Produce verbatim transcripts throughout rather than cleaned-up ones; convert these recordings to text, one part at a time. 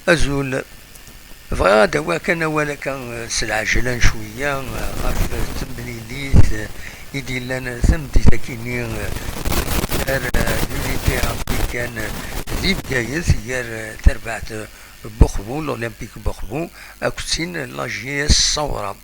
Azul. Bɣiɣ ad d-awiɣ kan awal akka, eh, s lɛejlan cwiya, eh, ɣef temlilit, eh, i d-yellan tameddit akini, eh, gar, eh, l'unité républicaine, eh, di Bgayet, gar, eh, terbaɛt, eh, Buxbu, l'Olympique Buxbu, akked tin la J S Sawra.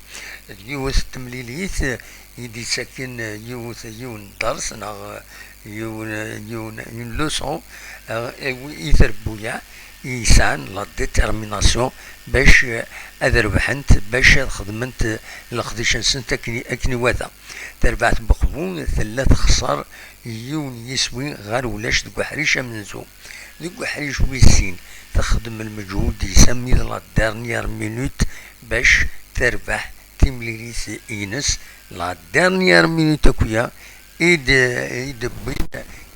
D yiwet n temlilit, eh, i d-yettaken, eh, yiwet, yiwen n dders neɣ, eh, yiwen, yiwen, une leçon, eh, i, i trebbuyaɛ i yesɛan la détermination bac, eh, ad rebḥent, bac ad xedment, eh, leqdic-nsent akken, akken iwata. Tarbaɛt n Buxbu tella texṣer yiwen n yiswi ɣer ulac deg uḥric amenzu. Deg uḥric wis sin, texdem lmeǧhud-is armi d la dernière minute bac terbeḥ timlilit-ines. La dernière minute akya i d-, i d-wwin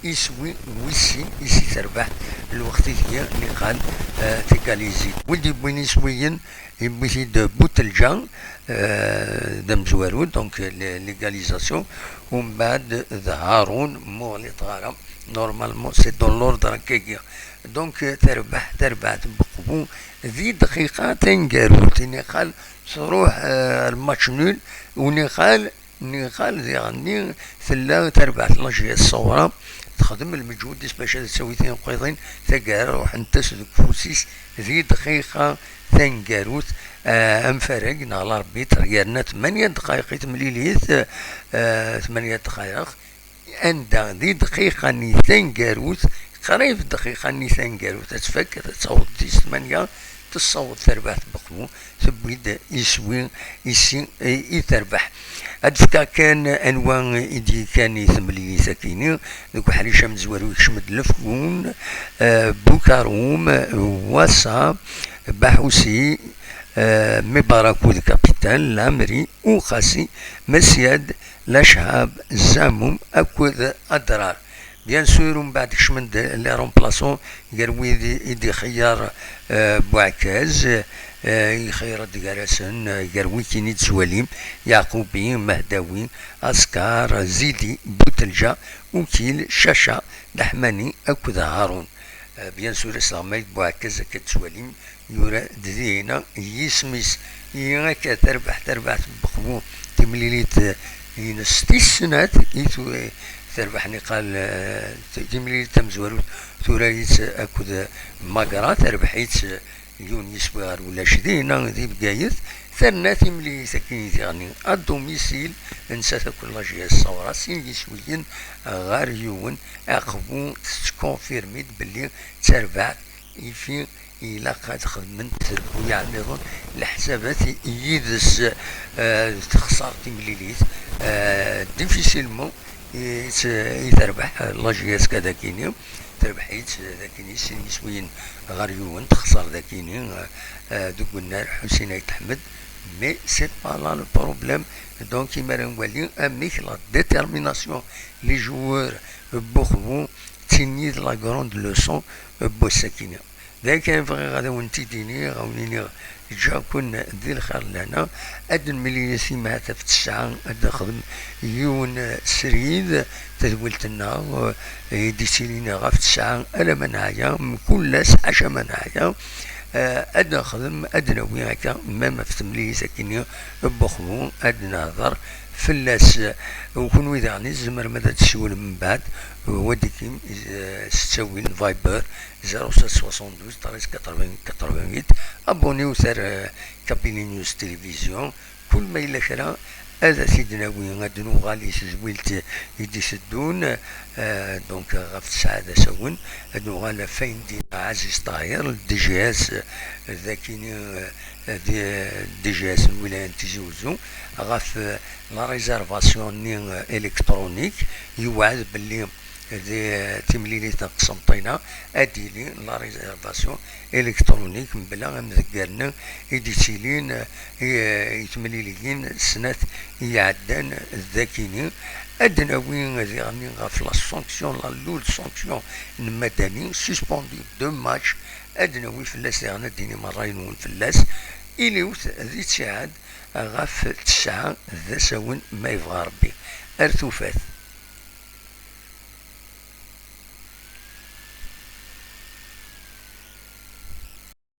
iswi wis sin i si terbeḥ lweqt ideg niqal, eh, tigalizit. Wid d-yewwin iswiyen, yewwi-t-id Butelǧa, eh, d amezwaru, donc l-, l'égalisation, umbeɛd d Harun, m'ur ɣliṭeɣ ara. Normalement, c'est dans l'ordre akkagi. Donc, eh, terbeḥ, terbeɛt n Buxbu di dqiqa taneggarut, i niqal tṛuḥ, eh, ar match nul, u niqal, niqal diɣenni tella terbaɛt la J S Sawra, texdem lmeǧhud-is bac ad tawi tineqqiḍin, taggara ruḥent-as deg ufus-is di dqiqa taneggarut, eh, amfarag neɣ l'arbitre yerna tmanya dqayeq i temlilit, eh, tmanya dqayeq, anda di dqiqa-nni taneggarut, qrib dqiqa-nni taneggarut ad tfak, ad taweḍ tis tmanya, tessaweḍ terbaɛt n Buxbu, tewwi-d iswi i si, i, i terbeḥ. Ad d-fkeɣ kan anwa i d-yekkan i temlilit akini, deg uḥric amezwaru yekcem-d Lefkun, eh, Bukarum, Wasa, Baḥusi, eh, Mibarak d Kapitan, Lamri, Uqasi, Masyad, Lacɛab, Zamum akked Adrar. Bien sûr, umbeɛd kecmen-d les remplaçants, gar wid i d-ixeyyar, eh, Buɛkaz, eh, ixeyyar-d gar-asen, eh, gar wikin i d-twalim, Yeɛqubi, Mehdawi, Askar, Zidi, Butelǧa, Ukil, Caca, Leḥmani akked Harun. Eh, bien sûr, asleɣmay n Buɛkaz akka d-twalim, yura-d dihina yisem-is. Ihi akka terbeḥ terbaɛt n Buxbu timlilit, eh, ines tis snat i tu-, terbeḥ niqal, eh, t-, timlilit tamezwarut tura-itt akked Magra, terbeḥ-itt, eh, yiwen yiswi ɣer ulac dihina di Bgayet, terna timlilit akken i diɣenni à domicile, nettat akked la J S Sawra, sin yiswiyen ɣer yiwen, aqbu tettkonfirmi-d belli d tarbaɛt, ifi ilaq ad xedmen trebbuyaɛ nniḍen, leḥsabat yid-s, eh, texṣer timlilit, eh, difficilement i, i terbeḥ la J S K dakini, terbeḥ-itt dakini sin yiswiyen ɣer yiwen, texṣer dakini, eh, eh, deg unnar Ḥusin Ayt Ḥmed, mais c'est pas là le problème. Donc, imir ad nwali amek la détermination, les joueurs n Buxbu, d tin i d la grande leçon n wass-akini. D ayen kan bɣiɣ ad awen-t-id-iniɣ, ad awen-iniɣ ǧǧiɣ-ken di lxir n lehna. Ad nemlil ass-a ɣef tesɛa, ad nexdem yiwen srid, tadwilt-nneɣ, eh, i d-yettilin ɣef tesɛa alamma neɛya, mkul ass ḥaca ma neɛya, eh, ad nexdem, ad nawi akka, même ɣef temlilit akini n Buxbu, ad nehder fell-as. U kunwi daɣen tzemrem ad d-tessiwlem mbeɛd, wadikim, eh, s ttawil n Viber, zéro sept soixante-douze treize quatre-vingts quatre-vingt-huit. Abonné-wt ar, eh, Kabylie News Télévision. Kul ma yella kra, ad t-id-nawi, ad nuɣal i tedwilt i d-iteddun, eh, donc ɣef tesɛa d asawen, ad nuɣal ɣef wayen d-yenna Ɛaziz Ṭahir, D G S, eh, d akini, eh, d-, D G S n wilaya n Tizi Uzzu, ɣef, eh, la réservation-nni, eh, électronique, yewɛed belli di timlilit n Qsenṭina ad d-yili la réservation électronique mebla amdegger-nni i d-yettilin i, i temliliyin snat i iɛeddan dakini. Ad d-nawi diɣenni ɣef la sanction, la lourde sanction n Madani, suspendu deux matchs, ad d-nawi fell-as diɣen, ad d-inim ṛṛay-nwen fell-as. Iliwt di ttiɛad ɣef tesɛa d asawen ma yebɣa Ṛebbi. Ar tufat.